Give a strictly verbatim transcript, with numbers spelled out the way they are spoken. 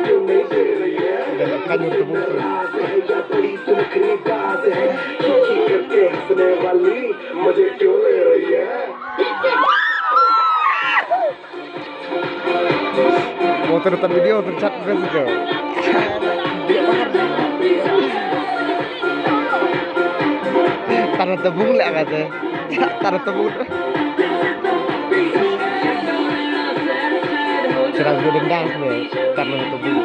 क्यों नहीं दे रही है? Dah nak kanyur tu bungsu. क्या बड़ी तुम खरीदार है, खिड़की करके हंसने वाली, मजे क्यों ले रही है? Motor tak video, tercat ke situ. Tanah tebung lah kata. Tanah tebung. Cerah gue dendam nih, tanah tebung.